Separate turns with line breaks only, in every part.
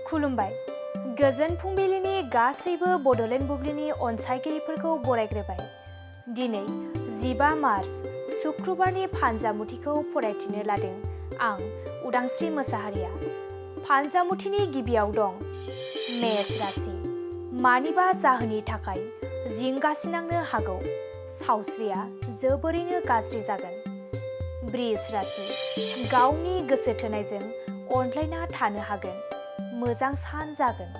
खुलुमबाय। गोजोन फुंबिलिनि गासैबो बड'लेण्ड बुब्लिनि अनसायगिरिफोरखौ बरायग्रोबाय। दिनै 15 मार्च शुक्रबारनि फानजामुथिखौ फरायथिनो लादों आं उदांस्रि मोसाहारिया। फानजामुथिनि गिबियाव दं मेष राशि। मानिबा जाहोननि थाखाय जिंगासिनांनो हागौ। सावस्रिया जोबोरैनो गाज्रि जागोन। बृष राशि। गावनि गोसो थोनायजों अनज्लायना थानो हागोन। मोजां सान जागोन।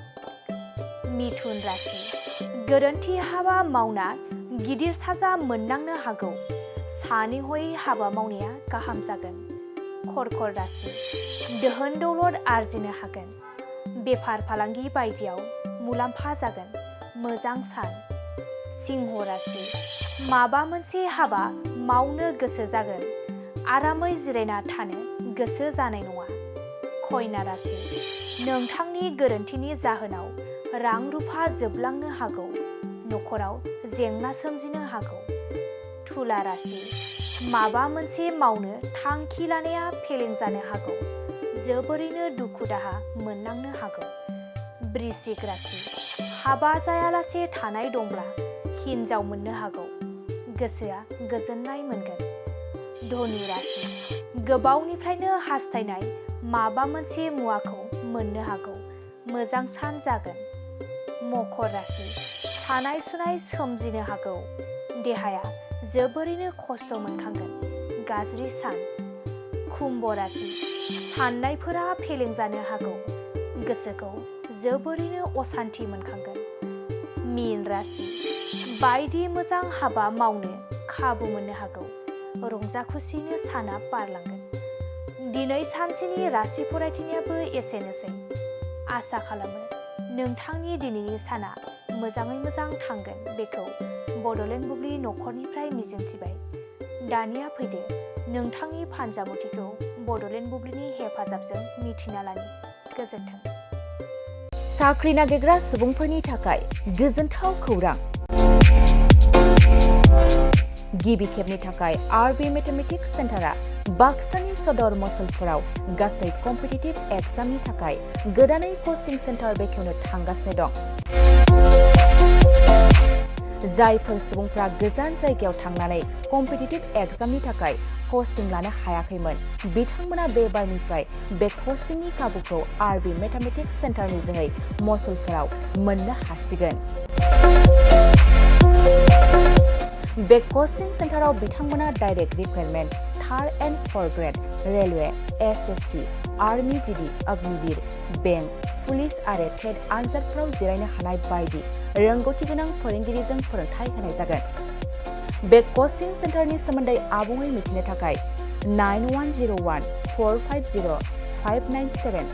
मिथुन राशि। गोरोन्थि हाबा मावना गिदिर साजा मोननांनो हागौ। सानै हयै हाबा मावनाया गाहाम जागोन। कर्कट राशि। दोहोन दौलत आरजिनो हागोन। बेफार फालांगि बायदियाव मुलाम्फा जागोन। मोजां सान। सिंह राशि। माबा मोनसे हाबा मावनो गोसो जागोन। आरामै जिरायना थानो गोसो जानाय नङा। कन्या राशि। नोंथांनि गोरोन्थिनि जाहोनाव रां रुफा जोबलांनो हागौ। नखराव जेंना सोमजिनो हागौ। तुला राशि। माबा मोनसे मावनो थांखि लानाया फेलें जानो हागौ। जोबोरैनो दुखु दाहा मोननांनो हागौ। वृश्चिक राशि। हाबा जायालासे थानाय दंब्ला हिनजाव मोननो हागौ। गोसोआ गोजोननाय मोनगोन। धनु राशि। गोबावनिफ्रायनो हास्थायनाय माबा मोनसे मुवाखौ मोननो हागौ। मोजां सान जागोन। मकर राशि। सानाय सुनाय सोमजिनो हागौ। देहाया जोबोरैनो खस्थ' मोनखांगोन। गाज्रि सान। कुम्भ राशि। साननायफोरा फेलें जानो हागौ। गोसोखौ जोबोरैनो असान्थि मोनखांगोन। मीन राशि। बायदि मोजां हाबा मावनो खाबु मोननो हागौ। रंजा खुसिनो साना बारलांगोन। दिनै सानसेनि राशि फरायथिनायाबो एसेनोसै। आसा खालामो नोंथांनि दिनैनि साना मोजाङै मोजां थांगोन बेखौ बड'लेण्ड बुब्लि नखरनिफ्राय मिजिंथिबाय। दानिया फैदो नोंथांनि फानजामुथिखौ बड'लेण्ड बुब्लिनि हेफाजाबजों मिथिना लानि। गोजोन्थों।
साख्रि नागिरग्रा सुबुंफोरनि थाखाय गोजोनथाव खौरां। गिबि खेबनि थाखाय आरबि मेथामेटिक्स सेन्टारा बाक्सानि सदर मसलपुराव गासै कम्पिटिटिभ एग्जामनि थाखाय गोदानै कचिं सेन्टार बेखेवनो थांगासिनो दं। जायफोर सुबुंफ्रा गोजान जायगायाव थांनानै कम्पिटिटिभ एग्जामनि थाखाय कचिं लानो हायाखैमोन बिथांमोना बे बारनिफ्राय बे कचिंनि खाबुखौ आरबि मेथामेटिक्स सेन्टारनि जोहै मसलपुराव मोननो हासिगोन। बे कचिं सेन्टाराव बिथांमोना direct recruitment, 3rd and 4th grade, railway, SSC, army GD, Agniveer, bank, police आरो टेट आनजादफोराव जिरायनो हानाय बायदि रोंगौथि गोनां फोरोंगिरिजों फोरोंथाय होनाय जागोन। बे कचिं सेन्टारनि सोमोन्दै आबुङै मिथिनो थाखाय 9101 450 597,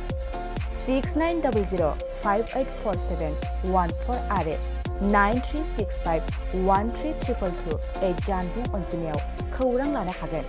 6900 5847 14 आरो 9365 1322 जानबुं अनजिमायाव खौरां लानो हागोन।